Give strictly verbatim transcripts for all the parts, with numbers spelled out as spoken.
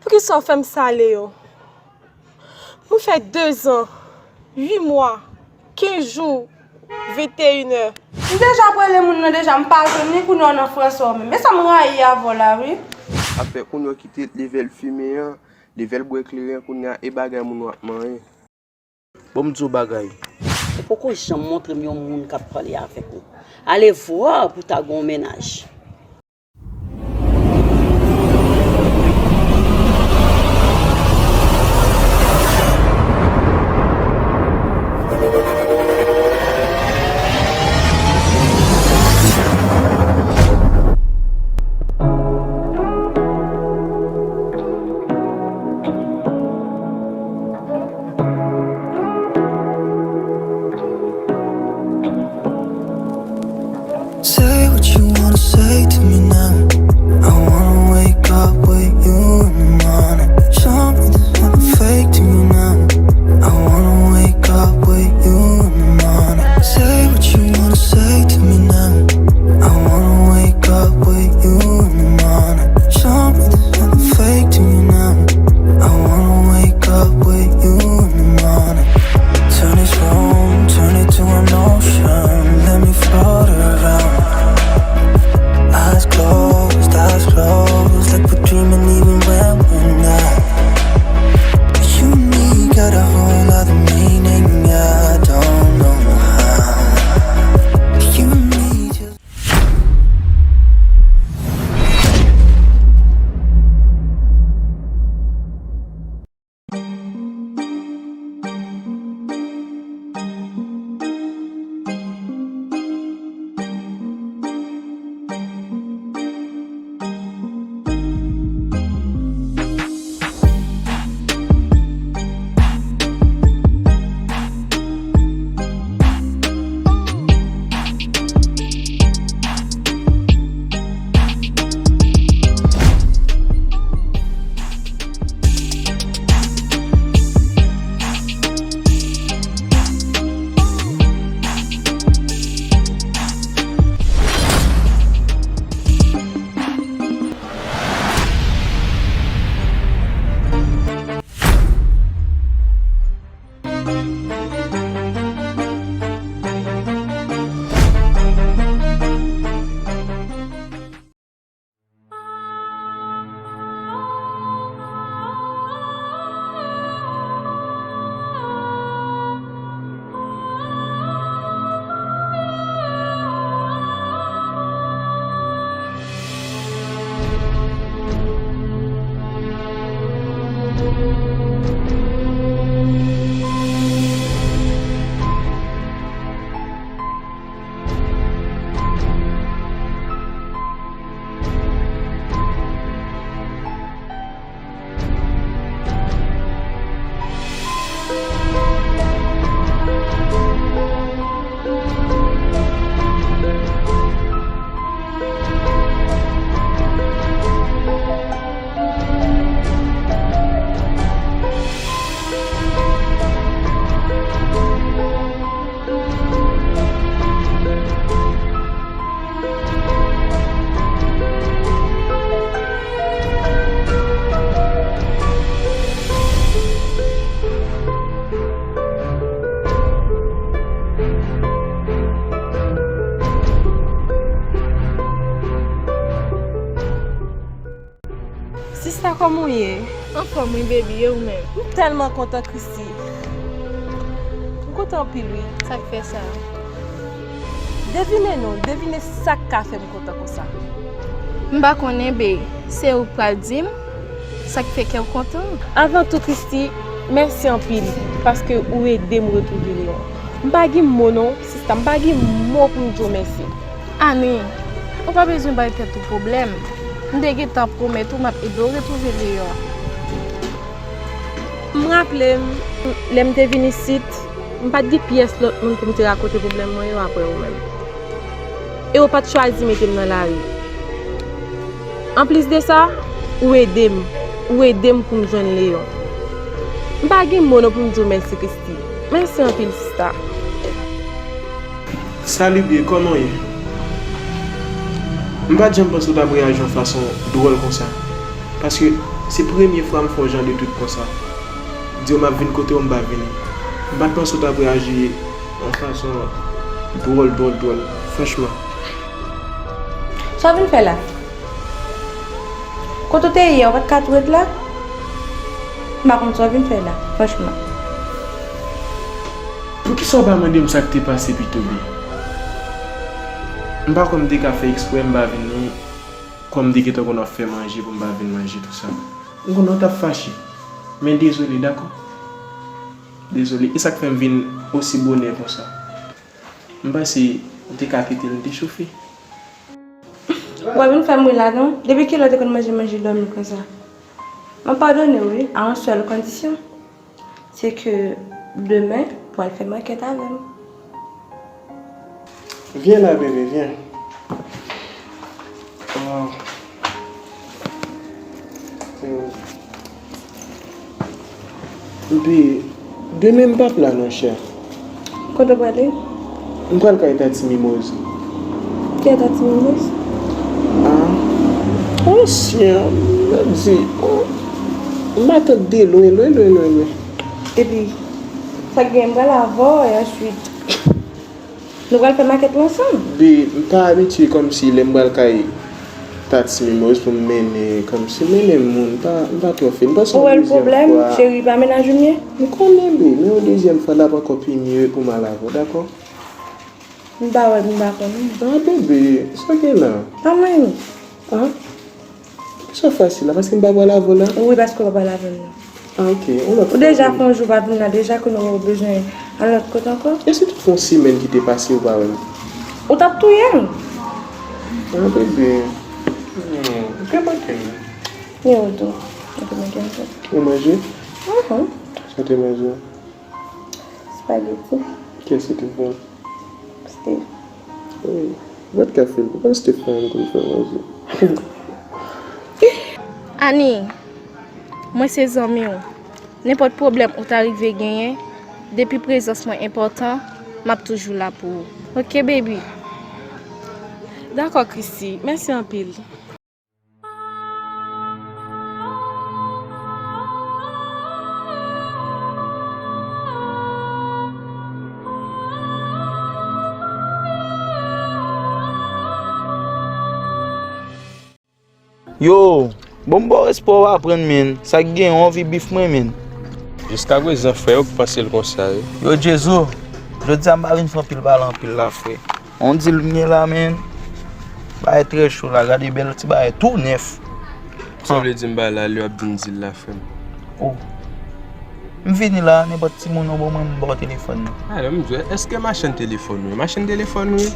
Poukisa w fè m sale yo? Mwen fè dezan, uit mwa, kenz jou, venteyen è. M deja ap rele moun nan deja, m pa jwenn li, kounye a w nan Frans ou menm. E sa m rayi avè w la, wi. Afè kounye a w kite level fimen an, level bwè kleren, kounye a e bagay moun w ap manyen. Bon, m di w bagay. Ou poko janm montre m yon moun k ap pale avèk ou. Ale vwa pou ta gen yon mennaj. Say what you wanna say to me now. I wanna wake up with you in the morning. Show me there's nothing fake to you now. I wanna wake up with you in the morning. Say what you wanna say to me now. I wanna wake up with you in the morning. Show me there's nothing fake to you now. I wanna wake up with you in the morning. Turn this room, turn it to an ocean. Let me float around. Eyes closed, eyes closed, like we're dreaming even when we're not. You and me got a whole other meaning, I don't know how. You and me just Sista, kòman w ye? Anfòm wi, baby, e ou menm? M tèlman kontan, Christy. M kontan anpil, wi. Sa k fè sa? Devine non, devine sa k ka fè m kontan konsa. M pa konnen, bae. Se ou k pral di m sa k fè kè w kontan. Avan tou, Christy, mèsi anpil, paske ou ede m retwouve Leon. M pa gen mo non, sista, m pa gen mo pou m di w mèsi. Ani, ou pa bezwen bay tèt ou pwoblèm. M te gentan pwomèt ou m ap ede w retwouve Leon. M raple m, lè m te vin isit, m pa t gen pyès lòt moun pou m te rakonte pwoblèm mwen yo apre ou menm. E ou pa t chwazi mete m nan lari. Anplis de sa, ou ede m. Ou ede m pou m jwenn Leon. M pa gen mo non pou m di w mèsi, Christy. Mèsi anpil, sista. Salut bye, kòman w ye? M pa t janm panse w t ap reyaji yon fason dwòl konsa. Paske Se premye fwa m fè yon jan de trip konsa. Di w m ap vin kote w, m pa vini. M pa t panse w t ap reyaji yon fason dwòl, dwòl, dwòl, franchman. Sa w vin fè la? Kote w te ye a, ou pa t ka tou ret la? M pa konn sa w vin fè la, franchman. Poukisa w pa mande m sa k te pase pito, Bi? M pa kwè m te ka fè eksprè m pa vini, kòm m te gentan konn w ap fè manje pou m pa vin manje tou sa. M konnen w t ap fache. Men dezole, dakò? Dezole. E sa k fè m vin osi bonè konsa. M panse m te ka kite l, m te chofe. Ou pa vin fè m ri la non. Depi kilè w te konn manje manje dòmi konsa? M ap padone w wi, a yon sèl kondisyon. Se ke demen, pou al fè makèt avè m. Vyen la, bebe, vyen. Waw. Epi, demen m p ap la, non, chè. Kote w prale? M pral kay Tati Mimoz. Kiyès Tati Mimoz? Ah, ansyen, m ap di, oh, matant de lwen, lwen, lwen, lwen, lwen. Epi, sa k gen, m pral avè w, e answit, nou pral fè makèt la ansanm. Bi, m pa abitye kòmsi lè m pral kay Tati Mimoz pou m mennen, kòmsi mennen moun, m pa, m pa twò fè. M panse yon dezyèm fwa. Ou wè l pwoblèm, cheri, pa mennaj ou m ye? M konnen, bi, men yon dezyèm fwa, l ap ankò pi mye pou m al avè w, dakò? M pa wè, m pa konnen. Ah, bebe, sa w gen la? Pa mwen. Ah? Poukisa w fasil la? Paske m pa pral avè w la? Wi, paske w pa pral avè m nan. Ah, ok. Yon lòt fwa. Ou deja fè yon jou pa vin la, deja kounye a ou bezwen al lòt kote ankò? E si te fè yon semèn ki te pase ou pa wè m? Ou t ap touye m. Ah, bebe. Hmm, ou te manke m. Ni ou tou. Ou te manke m tou. Ou manje? Mhm. Sa w te manje? Spaghetti. Kiyès ki te fè l? Steve. Oh, mèt ka fè l. Ou konn Steve pa renmen konn fè manje. Ani, mwen se zanmi w. Nenpòt pwoblèm ou ta rive genyen, depi prezans mwen enpòtan, m ap toujou la pou ou. Oke, baby? Dakò, Christy. Mèsi anpil. Yo, bon, m ba w respè w aprann, men. Sa k gen, w anvi bif mwen, men. Jiskaprezan, frè yo k panse l konsa, wi. Yo, Jezo, jodi a m pa vin fè anpil pale anpil la, frè. On dil m gen la, men. Bagay trè cho la, gade bèl ti bagay tou nèf. Sa w vle di m ba la, lè w ap di m dil la, frè m? Oh. M vini la, nenpòt timoun ou ban mwen, m ba w telefòn nan. Alò, m di w, èske machann telefòn ou ye? Machann telefòn ou ye?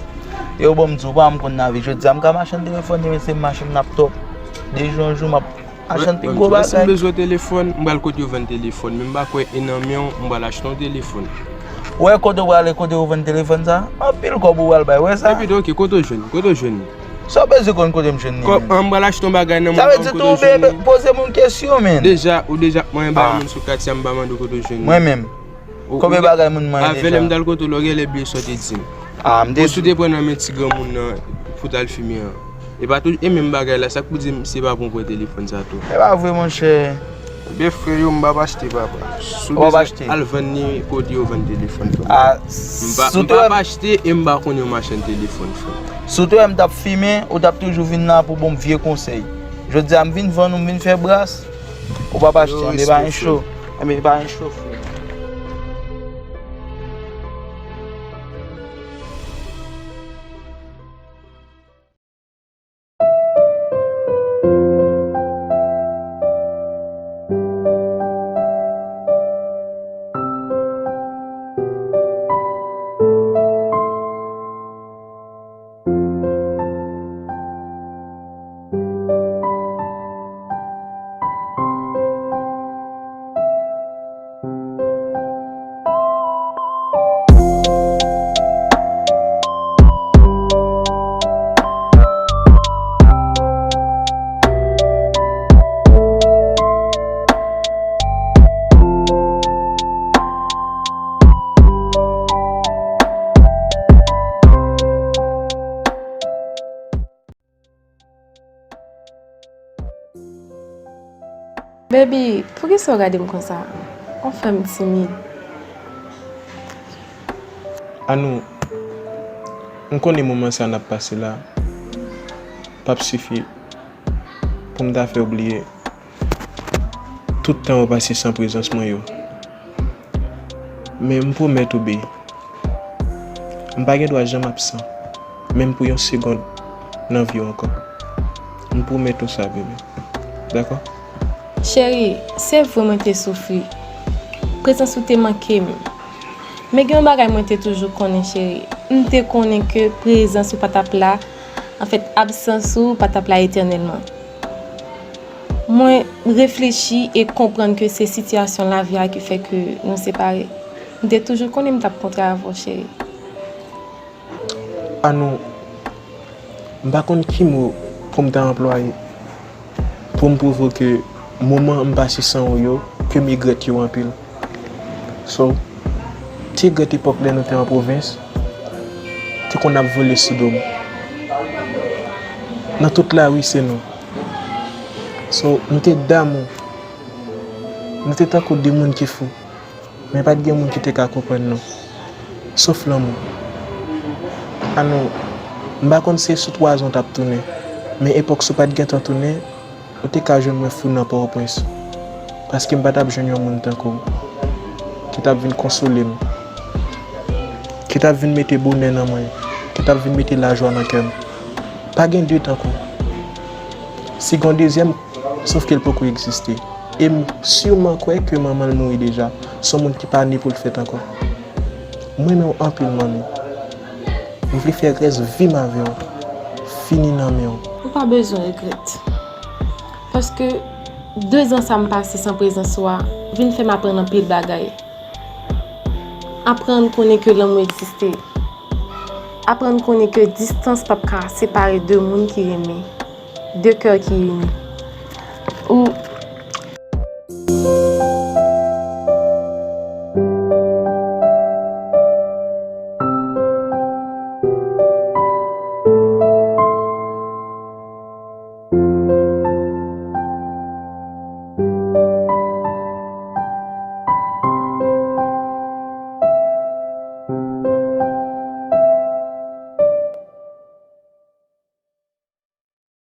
Yo, bon, m di w, pa m konn navig. Jodi a, m ka machann telefòn, demen se m machann laptòp. De jou an jou, m ap machann pi gwo bagay. Si m bezwen telefòn, m pral kote yo vann telefòn, men m pa kwè e nan men w, m pral achte yon telefòn. Ou wè kote w prale, kote yo vann telefòn sa? Anpil kòb ou pral bay, ou wè sa? Epi, ok, kote w jwenn li? Kote w jwenn li? Sa w bezwen konn kote m jwenn li menm? An m pral achte yon bagay nan moun nan, kote w jwenn li? Sa vle di tou, bebe, poze m yon kesyon, men. Deja, ou deja ap manyen bagay moun sou katye a, m pa mande w kote w jwenn li. Mwen menm. Konbyen bagay moun manyen deja? Avè lè m t al kote w la, w genlè bliye sa w te di m. Ah, m te di. Ou si w te pran nan men ti granmoun nan pou w t al fimen an. E pa tou, e menm bagay la, sa k pou di m se pa pou m pran telefòn sa tou? E pa vre, monchè. Ebyen, frè yo, m p ap achte, papa. Si w bezwen al vann li kote yo vann telefòn, frè m. M pa, m p ap achte e m pa konn yon machann telefòn, frè m. Si w te wè m t ap fimen, ou t ap toujou vin la pou ban m vye konsèy. Jodi a, m vin vann ou, m vin fè bras, ou p ap achte. Enben, pa gen cho. Enben, pa gen cho, frè. Baby, poukisa w gade m konsa? Ou fè m timid. Anou, m konnen moman sa n ap pase la p ap sifi pou m ta fè w bliye tout tan ou pase san prezans mwen yo. Men m pwomèt ou, Bee, m pa gen dwa janm absan, menm pou yon segonn, nan vi w ankò. M pwomèt ou sa, bebe. Dakò? Cheri, se vre mwen te soufri. Prezans ou te manke m. Men gen yon bagay mwen te toujou konnen, cheri. M te konnen ke prezans ou pa t ap la, anfèt, absans ou pa t ap la etènèlman. Mwen reflechi e konprann ke se sitiyasyon lavi a ki fè ke nou separe. M te toujou konnen m t ap kontre avè w, cheri. Anou, m pa konn ki mo pou m ta anplwaye pou m pwouve w ke moman m pase san ou yo, ke m egrèt yo anpil. So, m te egrèt epòk lè nou te an pwovens, te konn ap vole sou do m. Nan tout lari se nou. So, nou te damou. Nou te tankou de moun ki fou. Men pa t gen moun ki te ka konprann nou. Sof lanmou. Anou, m pa konn si e sou twazan w t ap tounen, men epòk sa w pa t gentan tounen, ou te ka jwenn mwen fou nan Pòtoprens. Paske m pa t ap jwenn yon moun tankou w ki t ap vin konsole m, ki t ap vin mete bonè nan mwen, ki t ap vin mete lajwa nan kè m. Pa gen de tankou w. Si gen yon dezyèm, sof ke l poko egziste. E m siman kwè ke manman l mouri deja. Se yon moun ki pa ni pou l fèt ankò. M renmen w anpil, manmi. M vle fè rès vi m avè w. Fini nan men w. Ou pa bezwen regrèt. Paske dezan sa m pase san prezans ou a vin fè m aprann anpil bagay. Aprann konnen ke lanmou egziste. Aprann konnen ke distans p ap ka separe de moun ki renmen, de kè ki ini. Ou